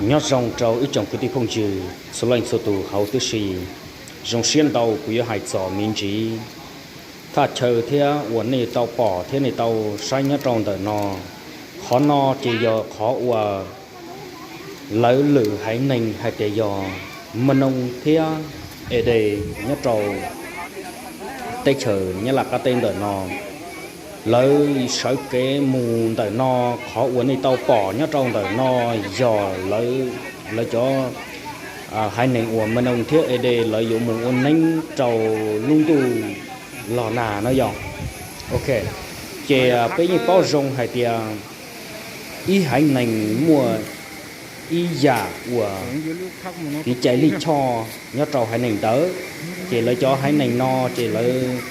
Nyob zoo rau ib tsoom kwv tij phooj ywg txhua leej txhua tus hauv tib si. Zoo siab ntau kuv yuav hais txog me ntsis thaj chaw thiab uas nej tau pom thiab nej tau saib nyob rau ntawm no. Qhov no ces yog qhov uas lawv lwm haiv neeg hais tias yog Mw Noo thiab Ede nyob rau teb chaws Nyab Laj qab teb ntawm no. Lawv sawv kev mus ntawm no, qhov uas nej tau pom nyob rau ntawm no yog lawv, lawv cov haiv neeg uas Mw Noo thiab Ede lawv yuav mus ua neeb rau lub ntuj los nag no yog. Ok, ces peb yeej paub zoo hais tias ib haiv neeg muaj ib yam uas kev cai lij choj nyob rau haiv neeg ntawd, ces lawv cov haiv neeg no ces lawv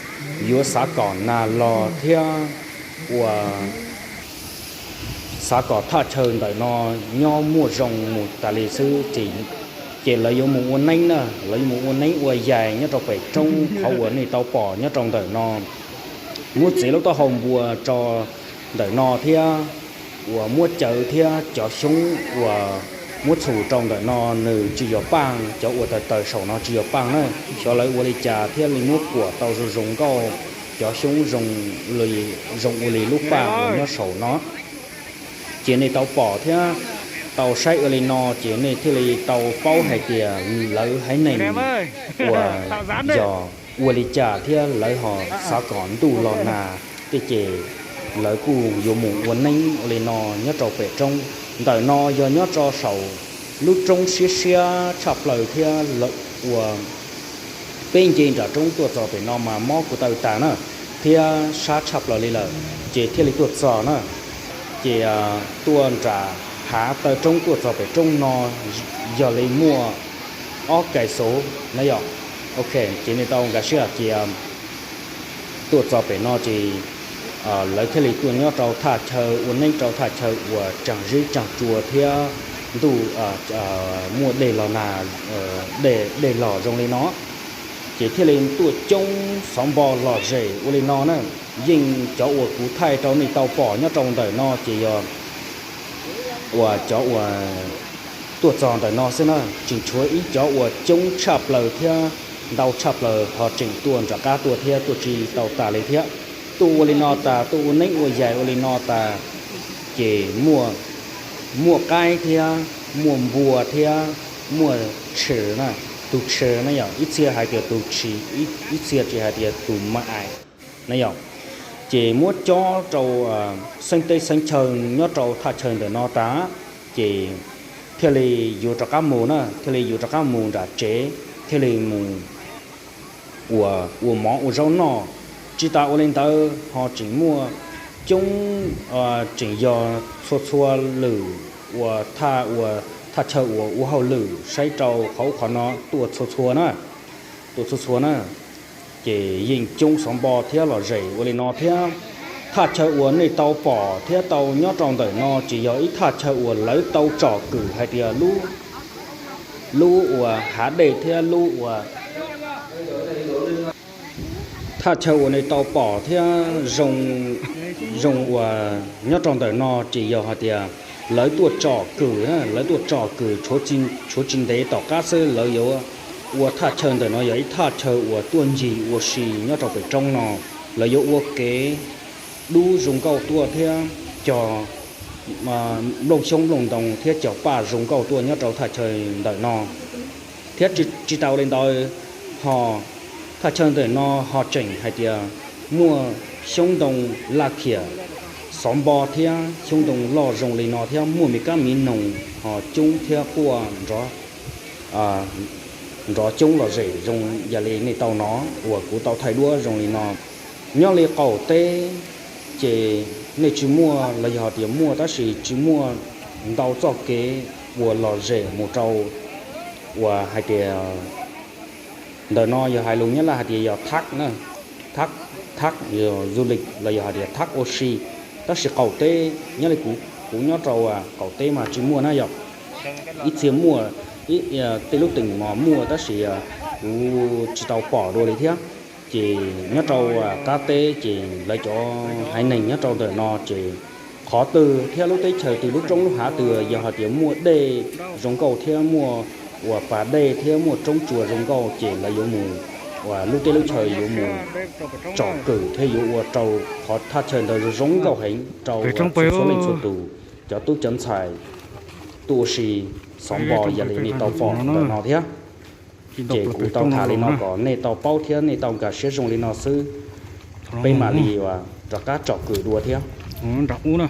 yuav xav kom nag los thiab uas xav kom thaj chaw ntawm no nyob muaj zoo mus tas li xwb ces, ces lawv yuav mus ua neeb na, lawv yuav mus ua neeb ua yaig nyob rau pem roob qhov uas nej tau pom nyob rau ntawm no. Muab txiav lub taub hau npua rau ntawm no thiab uas muab cawv thiab cov xyoob uas muab txhum rau ntawm no nws tsis yog paaj, cov uas tawg tawg saum no tsis yog paaj na. Xyov lawv ua li cas thiaj li muab kuam tau zoo zoo nkauj, cov xyoob zoo ua li lub paaj uas nyob saum no. Ces nej tau pom thiab tau saib ua li no ces nej thiaj li tau paub hais tias lawv haiv neeg uas yog ua li cas thiab lawv ho xav kom ntuj los nag tej ces lawv kuj yuav mus ua neeb ua li no nyob rau pem roob. Ntawm no yog nyob rau saum lub roob siab siab tshaj plaws thiab uas peb nce nram roob tuaj txog pem no mas mob kuv taw tas na, thiab sab tshaj plaws li lawm ces thiaj li tuaj txog na. Ces tuaj nram hav taw roob tuaj txog pem roob no yog li muaj ob kais xov na yom. Ok, ces nej tau nkag siab hais tias tuaj txog pem no ces lawv thiaj li tuaj nyob rau thaj chaw ua neeb rau thaj chaw uas tsaag zeb tsaag tsua thiab ntuj muaj dej los nag, dej los zoo li no, ces thiaj li tuaj coob xov npo lom zem ua li no na. Yeej cov uas kuv thaij rau nej tau pom nyob rau ntawm no ces yog uas cov uas tuaj txog ntawm no xwb na, tseem tshuav ib cov uas coob tshaj plaws thiab ntau tshaj plaws ho tseem tuaj nram qab tuaj thiab tuaj tsis tau tas li thiab. Tuaj ua li no tas, tuaj ua neeb ua yaig ua li no tas, ces muaj, muaj qaib thiab muaj npua thiab muaj tshis na. Tus tshis na yom, ib txhia hais tias tus tshis, ib txhia tsis hais tias tus ma ais na yom. Ces muab cob rau xeeb teb xeeb chaw nyob rau thaj chaw ntawm no tas, ces thiaj li yuav rov qab mus na, thiaj li yuav rov qab mus nram tsev, thiaj li mus ua, ua mov ua zaub noj. Tsis tas ua li ntawd ho tseem muaj coob, tseem yog txhua txhua lwm uas thaj, uas thaj chaw uas ua hauj lwm saib rau qhov ub qhov no tuaj txhua txhua na, tuaj txhua txhua na. Ces yeej coob xov npo thiab lom zem ua li no thiab. Thaj chaw uas nej tau pom thiab tau nyob rau ntawm no ces yog ib thaj chaw uas lawv tau tsom kwm hais tias lub, lub uas hav dej thiab lub uas thaj chaw uas nej tau pom thiab zoo, zoo uas nyob rau ntawm no ces yog hais tias lawv tuaj tsom kwm, lawv tuaj tsom kwm tshuav tsis ntev tom qab xwb lawv yuav ua thaj chaw ntawm no yog ib thaj chaw uas tuaj ncig ua si nyob rau pem roob no. Lawv yuav ua kev dub zoo nkauj tuaj thiab cog nplooj xyoob nplooj ntoo thiab cog paj zoo nkauj tuaj nyob rau thaj chaw ntawm no. Thiab tsis tas li ntawd ho thaj chaw ntawm no ho tseem hais tias muaj xyoob ntoo laj khiam xov npo thiab xyoob ntoo loj zoo li no thiab muaj me kab miv noog ho coob thiab quaj nrov, nrov coob lom zem zoo yam li nej tau hnov uas kuv tau thaij duab zoo li no. Nyob li qaum teb ces nej tsis muaj los yog tias muaj tab sis tsis muaj ntau txoj kev uas lom zem mus rau uas hais tias ntawm no yog hais lus Nyab Laj hais tias yog thab na, thab, thab du lịch los yog hais tias thab ua si. Tab sis qaum teb nyob li kuv, kuv nyob rau qaum teb mas tsis muaj na yom. Ib txhia muaj, tej lub teem mas muaj tab sis kuv tsis tau pom dua li thiab. Ces nyob rau qab teb ces lawv cov haiv neeg nyob rau ntawm no ces Qhov twg thiab lub teb chaws twg, lub roob lub hav twg yog hais tias muaj dej zoo nkauj thiab muaj uas pas dej thiab muaj roob tsua zoo nkauj ces lawv yuav mus, uas lub teb lub chaws yuav mus tsom kwm thiab yuav ua rau qhov thaj chaw ntawd zoo nkauj heev rau txhua leej txhua tus, cov tub cov ntxhais tuaj ua si, xov npo yam li nej tau pom ntawm no thiab. Ces kuv tau tham li no kom nej tau paub thiab nej tau nkag siab zoo li no xwb. Peb mam li uas rov qab tsom kwm dua thiab. Nram ub na.